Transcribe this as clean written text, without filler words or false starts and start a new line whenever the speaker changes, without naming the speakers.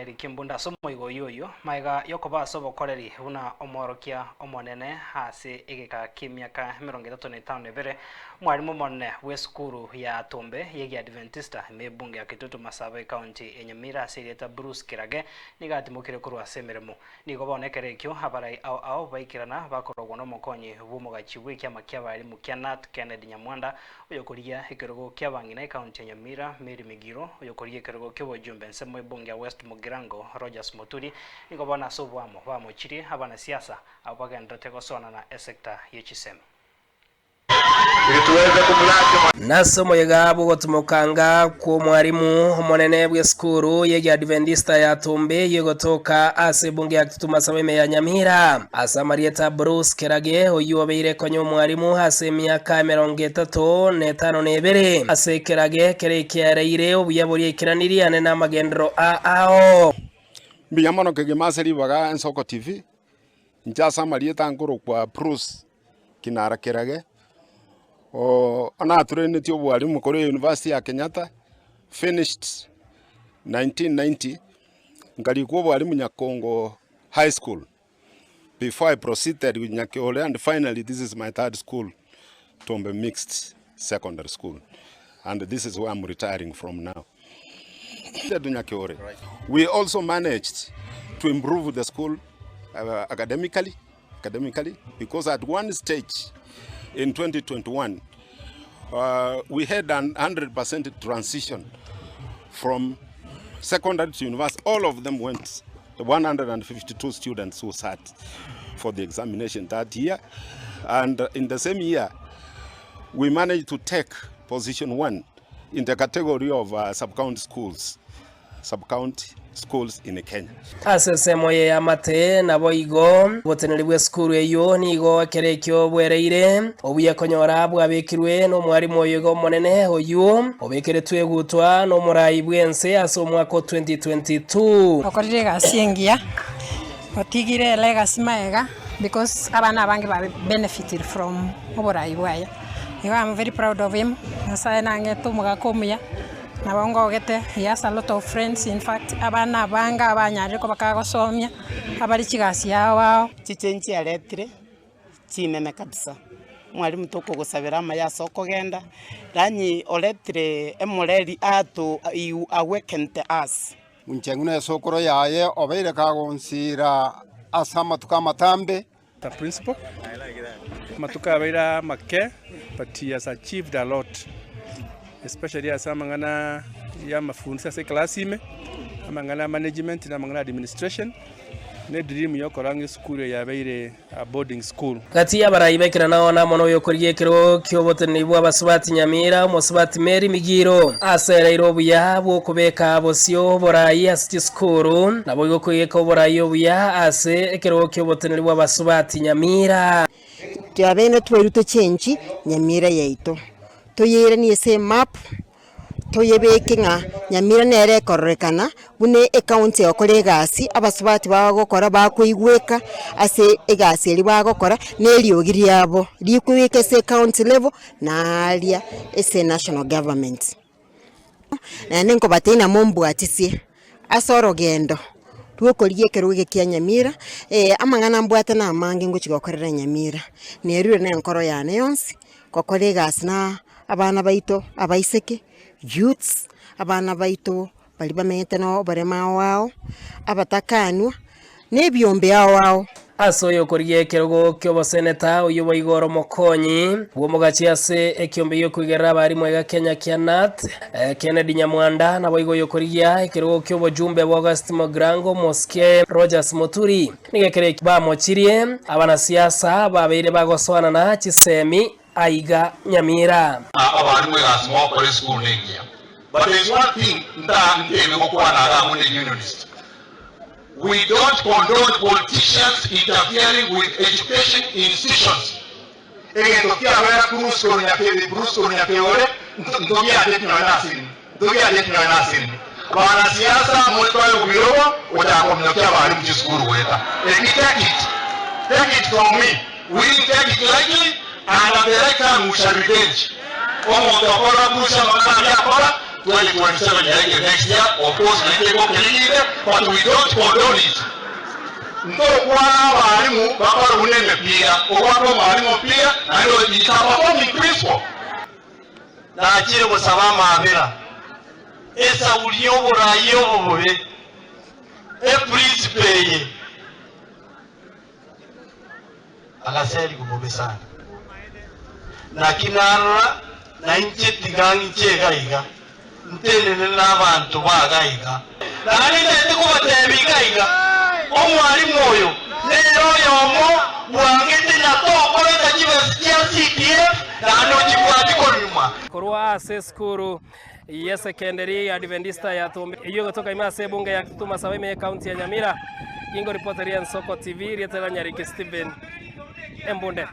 Eric Mbunda ase omoigo oyio oyio magega yokoba ase obokoreri buna omworokia omonene ase egeka ki'emiaka 35. Omwalimu omonene bw'esukuru ya Tombe y'Egiadventista ime ebunge ya Kitutu Masaba ekaunti ya Nyamira ase erieta Bruce Kirage nigo atimokire korwa ase emeremo. Nigo bono ekero ekio abarai ao ao baikerana bakorogwa nomokonyi bw'omogachi bw'ekiama ki'abalimu kia KNUT Kennedy Nyamwanda oyokorigia ekerogo ki'abang'ina ekaunti ya Nyamira Mary Migiro oyokorigia ekerogo ki'obojumbe ensemo ebunge ya West Mugirango Rogers Muturi nigo bono ase oboamo bamochirie abanasiasa abwo bagendererete gosoanana esecta ye chisemi.
Nase omoyega bw'ogotimokanga kw'omwarimu omonene bw'esukuru y'Egiadventista ya Tumbe eyio egotoka ase ebunge ya Kitutu Masaba ime ya Nyamira, ase amarieta Bruce Kerage, oyio obeire konya omwarimu ase emiaka 32. Ase ekerage kere ekiaereire obuya boria aikeranirie ane namagenderero a ao.
Mbuya mono kegima ase ribaga Ensoko TV, inche ase amarieta nkorokwa Bruce Kinara Kerage, naturenetie obwalimu korwa University ya Kenyatta, finished 1990, nkarikwa obwalimu Nyakongo High School before I proceeded with Nyakeore and finally this is my third school, Tombe Mixed Secondary School and this is where I'm retiring from now. Nyakeore. We also managed to improve the school academically because at one stage in 2021 we had an 100% transition from secondary to university. All of them went, the 152 students who sat for the examination that year. And in the same year, we managed to take position one in the category of sub-county schools in Kenya.
Ase ensemo y'eamate naboigo oboteneneri bw'esukuru eyio nigo ekero ekio bwereire obuya konyora bwabekirwe nomwarimu oyo iga omonene oyio obekeretwe egutwa nomorai bw'ense ase omwaka o 2022.
Okorire egasi engiya, otigire elegacy maega because abana abange ba benefited from oborai bwaye. Igo am very proud of him, Nyasaye nang'ete omogaka omuya, nabo ngogete, he has a lot of friends in fact abana abange abanyarire koba kagosomia, abare chigasi ao ao.
Chichange aretire, chinene kabisa, omwalimu tokogosabera amaya ase okogenda, yaani oretire emoreri ato you awakened us.
Inche ng'ina esokoro yaye obeire kagonsira ase amatuko amatambe.
The principal, amatuko abeire amake but he has achieved a lot especially ase amang'ana ya amafunso ase eclass ime, amang'ana ya management na amang'ana ya administration, na edream ya okora ng'a esukuru eye yabeire a boarding school.
Gati y'abarai b'ekeranao na amo noyokorigia ekerogo ki'oboteneneri bw'abasubati Nyamira, omosubati Mary Migiro, asereire obuya bw'okobeka bosio oborai ase chisukuru, naboigo koigeka oborai obuya ase ekerogo ki'oboteneneri bw'abasubati Nyamira.
Twabene twairwe tochenchi Nyamira yaito, toyeiranie ase emap, toyebeke ng'a Nyamira nere ekororekana buna ecounty egokora egasi, abasubati bagokora bakoigweka ase egasi eria bagokora, na eriogi riabo rikoigweka ase ecounty level naaria ase national government. Naende nkobatebia ng'a mombwatisie ase orogendo rwokorigia ekerogo eke kia Nyamira, amang'ana mbwate namange ngochia gokorera Nyamira, nerure na enkoro yane yonsi. Gokora egasi na abana baito abaiseke, youths, abana baito baria bamenyete na oboremo ao ao, abatakanwa, na ebiombe ao ao.
Ase oyokorigia ekerogo ki'oboseneta, oyio boigo ore omokonyi bw'omogachi ase ekiombe gi'okoigerera abarimu aiga Kenya kia KNUT, Kennedy Nyamwanda, naboigo oyokorigia ekerogo ki'obojumbe bwa August Mogrango Mosike Rogers Muturi. Nigo ekero ekio bamochirie abanasiasa babeire bagosoanana chisemi aiga Nyamira.
Abarimu egasi mogokora esukuru nengiya but there is one thing ntebe gokwana iga amo ne unionist we don't condone politicians interfering with education institutions egento kiabera Bruce korwa Nyakebe Bruce korwa Nyakeore ntogiacheti nonya na ase ntogiacheti nonya na ase Banasiasa moitware obobirogo gochaka kominyokia abarimu chisukuru goeta eki take it take it from me we didn't take it lightly and at the right time we shall revenge omonto okorora Bruce amang'ana aria akora. 2027 yaikire next year, of course naende igo kerigire, but we don't condone it. Ntokwana abarimu bakore buna emepira, obwate omwarimu omopira naende oyo is a performing principal.
Nachire gosaba amaabera, esauri y'oboraai obo bobe, eprinciple eye agaserigwa bobe sana. Naki narora nainche tiga ng'iche iga iga, ntenene nabanto ba iga iga. Naende ntagete kobatebia iga iga, omwalimu oyo nere oyomo bwangete na tokoreta chibesa chia CDF naende ochibwati korwa nyuma.
Korwa ase esukuru y'esekenderi ya Adventista ya Tumbe eyio egotoka ime ase ebunge ya Kitutu Masaba ime y'ecounty ya Nyamira, Gingo ripoteria Ensoko TV, rieta ria Nyariki Stephen Embunde.